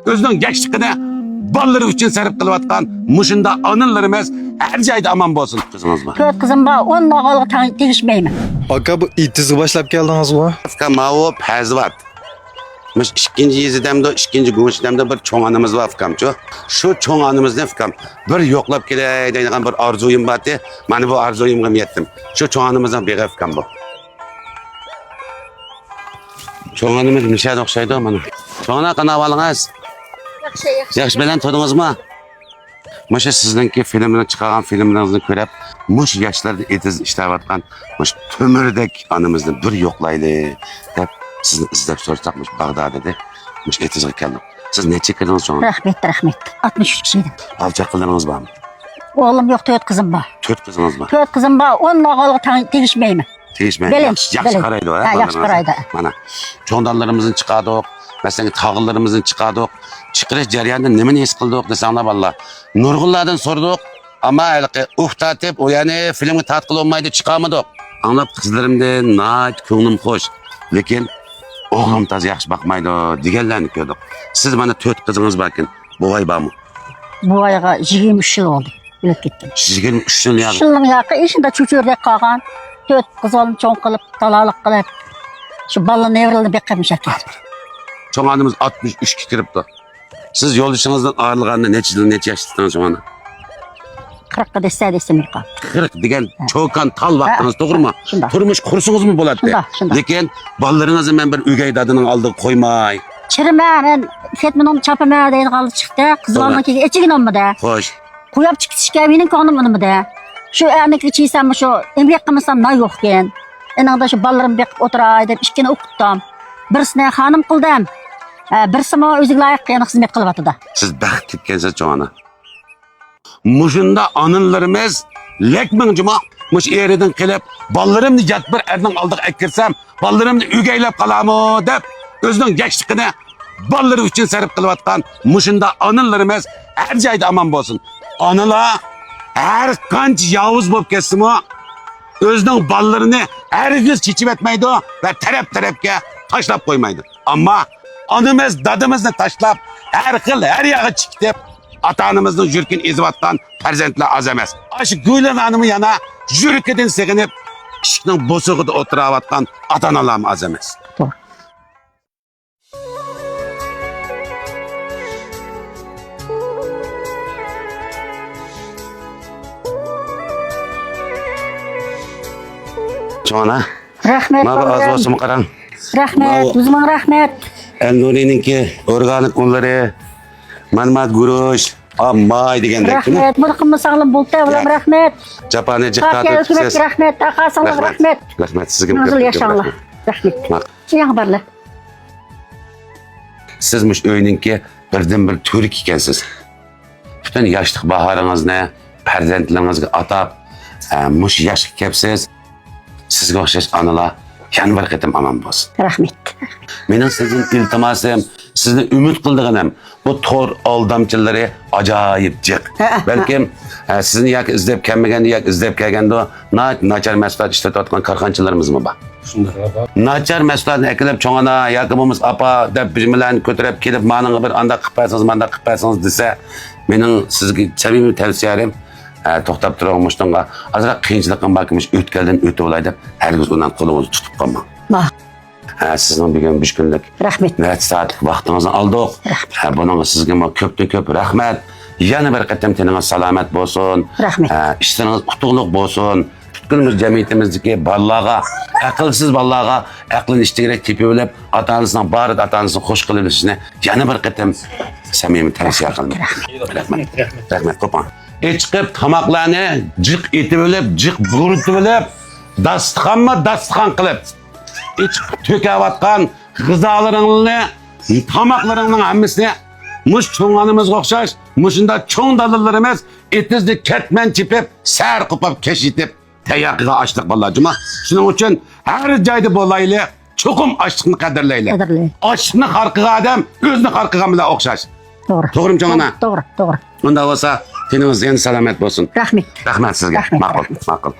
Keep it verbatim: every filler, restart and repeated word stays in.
ئۆزىنىڭ ياشلىقىنى بالىلىرى ئۈچۈن سەرپ قىلىۋاتقان مۇشۇنداق ئانىلىرىمىز ھەر جايدا ئامان بولسۇن. قىزىڭىز بار؟ تۆت قىزىم بار، ئون ئوغۇلغا تەڭ-، تېگىشمەيمەن. ئاكا، بۇ ئېتىزغا باشلاپ كەلدىڭىزغۇ؟ ئۇكام، ماۋۇ پەرزىۋات. مۇشۇ ئىككىنچى يېزا دەمدۇ، ئىككىنچى گۇڭشې دەمدۇ، بىر چوڭ ئانىمىز بار ئۇكامچۇ. شۇ چوڭ ئانىمىزنى ئۇكام بىر يوقلاپ كېلەي دەيدىغان بىر ئارزۇيۇم بارتى. مانا بۇ ئارزۇيۇمغا يەتتىم. شۇ چوڭ ئانىمىزنىڭ بېغى ئۇكام بۇ. چوڭ ئانىمىز مىشەدە ئوخشايدۇ مانا. چوڭ ئانا، قانداق ئەھۋالىڭىز؟ ياخشى، ياخشى. ياخشى، بىلەن تۇردىڭىزمۇ؟ مۇشۇ سىزنىڭكى فىلىمنى چىقارغان فىلىملىرىڭىزنى كۆرۈپ، مۇشۇ ياشلاردا ئېتىز ئىشلەۋاتقان مۇشۇ تۆمۈردەك ئانىمىزنى بىر يوقلايلى دەپ سىزنى ئىزدەپ سورىساق، مۇشۇ باغدادىدە، مۇشۇ ئېتىزغا كەلدۇق. سىز نەچچە كىردىڭىز چوڭ ئانا؟ رەھمەت، رەھمەت. ئاتمىش ئۈچ كىردىم. بالا چاقىلىرىڭىز بارمۇ؟ ئوغلۇم يوق، تۆت قىزىم بار. تۆت قىزىڭىز بار؟ تۆت قىزىم بار، ئون ئوغۇلغا تەڭ-، تېگىشمەيمەن. تېگىشمەي، بىلىن، ياخشى، ياخشى بىلىن. قارايدۇ، ھە، ھە، ياخشى بالىلىرىڭىز. قارايدۇ. مانا، چوڭ دادىلىرىمىزنى چىقاردۇق، مەسىلەن، تاغىلىرىمىزنى چىقاردۇق. چىقىرىش جەريانىدا نېمىنى ھېس قىلدۇق دېسەڭلار، بالىلار، نۇرغۇنلاردىن سورىدۇق، ئەمما ھېلىقى ئۇھ تارتىپ، ئۇ يەنى فىلىمغا تارتقىلى بولمايدۇ، چىقارمىدۇق. ئاڭلاپ، قىزلىرىمدىن ناھايىتى كۆڭلۈم خوش. لېكىن ئوغلۇم تازا ياخشى باقمايدۇ دېگەنلەرنى كۆردۇق. سىز مانا تۆت قىزىڭىز باركەن، بوۋاي بارمۇ؟ بوۋايغا يىگىرمە ئۈچ يىل بولدى، ئۆلۈپ كەتكەن. يىگىرمە ئۈچ يىل يا؟ ئۈچ يىلنىڭ ياقى ئىچىدە چۆچۈرىدەك قالغان. تۆت قىز بالىنى چوڭ قىلىپ، دالالىق قىلىپ، شۇ بالىنى نېۋىرىلىرىنى بېقىپ ياشاپ كەتتى. چوڭ ئانىمىز ئاتمىش ئۈچكە كىرىپتۇ. سىز يولدىشىڭىزدىن ئايرىلغاندا نەچچە يىل، نەچچە ياشتا ئىدىڭىز چوڭ ئانا؟ قىرىققا دەسسە دەسسە مېنى قالدى. قىرىق دېگەن ھە. چوكان تال ھە. ۋاقتىڭىز، توغرىمۇ؟ شۇنداق. تۇرمۇش قۇرسىڭىزمۇ بولاتتى. شۇنداق، شۇنداق. لېكىن بالىلىرىڭىزنى مەن بىر ئۆگەي دادىنىڭ ئالدىغا قويماي. چىرىمە، مەن كەتمىنىڭنى چاپىمەن دەيدىغانلار چىقتى. قىز بالىنىڭكىگە ئېچىگىنى ئالمىدى. خوش. قويۇپ چىقىشكە مېنىڭ كۆڭلۈم ئۇنىمىدى. شۇ ئەرنىكى چىيسام، شۇ ئەمگەك قىلمىسام نان يوقكەن. ئېنىڭدا شۇ بالىلىرىمنى بېقىپ ئولتۇراي دەپ ئىككىنى ئوقۇتتۇم. بىرسىنى خانىم قىلدىم. ئە، بىرسىمۇ ئۆزىگە لايىق يەنە خىزمەت قىلىۋاتىدۇ. سىز بەخت تېپكەنسىز چوڭ ئانا. مۇشۇنداق ئانىلىرىمىز لەك مىڭ جۇما، مۇشۇ ئېرىدىن قېلىپ، بالىلىرىمنى يات بىر ئەرنىڭ ئالدىغا ئەكىرسەم، بالىلىرىمنى ئۆگەيلەپ قالامۇ دەپ، ئۆزىنىڭ ياشلىقىنى بالىلىرى ئۈچۈن سەرپ قىلىۋاتقان مۇشۇنداق ئانىلىرىمىز ھەر جايدا ئامان بولسۇن. ئانىلار ھەر قانچە ياۋۇز بولۇپ كەتسىمۇ، ئۆزىنىڭ بالىلىرىنى ھەرگىز چېچىۋەتمەيدۇ ۋە تەرەپ-تەرەپكە تاشلاپ قويمايدۇ. ئەمما ئانىمىز، دادىمىزنى تاشلاپ، ھەر خىل، ھەر ياغا چىقىپ، ئاتا-ئانىمىزنىڭ يۈرىكىنى ئېزىۋاتقان پەرزەنتلەر ئاز ئەمەس. ئاشۇ گۈلىنانىمۇ يەنە يۈرىكىدىن سېغىنىپ، ئىشىكنىڭ بوسۇغىدا ئولتۇراۋاتقان ئاتا-ئانىلارمۇ ئاز ئەمەس. توغرا. چوڭ ئانا. رەھمەت، مانا بۇ ئاز بالىجان. بولسىمۇ قاراڭ. رەھمەت، ماۋۇ ئۆزۈڭ رەھمەت. ئەلنۇرىنىڭكى ئورگانىك ئۇنلىرى، مانا مانا گۈرۈچ، ئامماي دېگەندەك. رەھمەت، بۇنى قىلمىساڭلار بولتى، ئۇلام ياق. رەھمەت. جاپانى جىق پارتىيە تارتىپ ھۆكۈمەتكە كېتىسىز. رەھمەت، ئاقا ساڭلار رەھمەت. رەھمەت. رەھمەت، سىزگىمۇ مىڭ يىل كۆپ، كۆپ ياشاڭلار. رەھمەت. رەھمەت. ماق-، ياڭ بارلار. سىز مۇشۇ ئۆينىڭكى بىردىنبىر تۈۋرۈكى ئىكەنسىز. پۈتۈن ياشلىق باھارىڭىزنى پەرزەنتلىرىڭىزگە ئاتاپ، ئە، مۇشۇ ياشقا كەپسىز. سىزگە ئوخشاش ئانىلار يەنە بىر قېتىم ئامان بولسۇن. رەھمەت. مېنىڭ سىزدىن ئىلتىماسىم، سىزنى ئۈمىد قىلىدىغىنىم، بۇ تور ئالدامچىلىرى ئاجايىپ جىق. ھە، ھە. بەلكىم، ئە، سىزنى ياكى ئىزدەپ كەلمىگەندۇ، ياكى ئىزدەپ كەلگەندۇ، ناھايىتى ناچار مەھسۇلات ئىشلىتىۋاتقان كارخانىچىلىرىمىزمۇ بار. شۇنداق. ناچار مەھسۇلاتنى ئەكېلىپ، چوڭ ئانا ياكى بولمىسا ئاپا دەپ بىلەن كۆتۈرۈپ كېلىپ، مانىڭغا بىر ئانداق قىلىپ بەرسىڭىز، مانداق قىلىپ بەرسىڭىز دېسە، مېنىڭ سىزگە سەمىمىي تەۋسىيەم، ئە، توختاپ تۇرۇڭ، مۇشۇنىڭغا ئازراق قىيىنچىلىقىم باركى، مۇشۇ ئۆتكەلدىن ئۆتۈۋالاي دەپ، ھەرگىز ئۇنىڭ قولىڭىزنى تۇتۇپ قالماڭ. ۋاھ. ھە، سىزنىڭ بۈگۈن بىر كۈنلۈك رەھمەت. نەچچە سائەتلىك ۋاقتىڭىزنى ئالدۇق. رەھمەت. ھە، بۇنىڭغا سىزگىمۇ كۆپتىن كۆپ رەھمەت. يەنە بىر قېتىم تېنىڭىز سالامەت بولسۇن. رەھمەت. ھە، ئىشلىرىڭىز ئۇتۇقلۇق بولسۇن. پۈتكۈل بىز جەمئىيىتىمىزدىكى بالىلارغا، ئەقىلسىز بالىلارغا ئەقلىنى ئىشتىكرەك تېپىۋېلىپ، ئاتا-ئانىسىنىڭ بارىدا ئاتا-ئانىسىنى خوش قىلىۋېلىشىنى يەنە بىر قېتىم سەمىمىي تەۋسىيە قىلىمەن. رەھمەت. رەھمەت. رەھمەت. قوپۇڭ. ئېچىقىپ تاماقلارنى جىق ئېتىۋېلىپ، جىق بۇرۇتۇۋېلىپ، داستىخانمۇ داستىخان قىلىپ، ئېچىقىپ تۆكۈۋاتقان غىزالىرىڭنى، تاماقلىرىڭنىڭ ھەممىسىنى مۇشۇ چوڭ ئانىمىزغا ئوخشاش، مۇشۇنداق چوڭ دادىلىرىمىز ئېتىزدا كەتمەن چېپىپ، سەھەر قوپۇپ، كەچ يېتىپ، تەييار قىلغان ئاشلىق بالىلار جۇما. شۇنىڭ ئۈچۈن ھەر جايدا بولايلى، چوقۇم ئاشلىقنى قەدىرلەيلى. قەدىرلەيلى. ئاشلىقنى خار قىلغان ئادەم ئۆزىنى خار قىلغان بىلەن ئوخشاش. توغرا. توغرىمۇ، چوڭ ئانا؟ توغرا، توغرا. ئۇنداق بولسا، تېنىڭىز يەنە سالامەت بولسۇن. رەھمەت. رەھمەت سىزگە. رەھمەت، ماقۇل، رەھمەت. ماقۇل.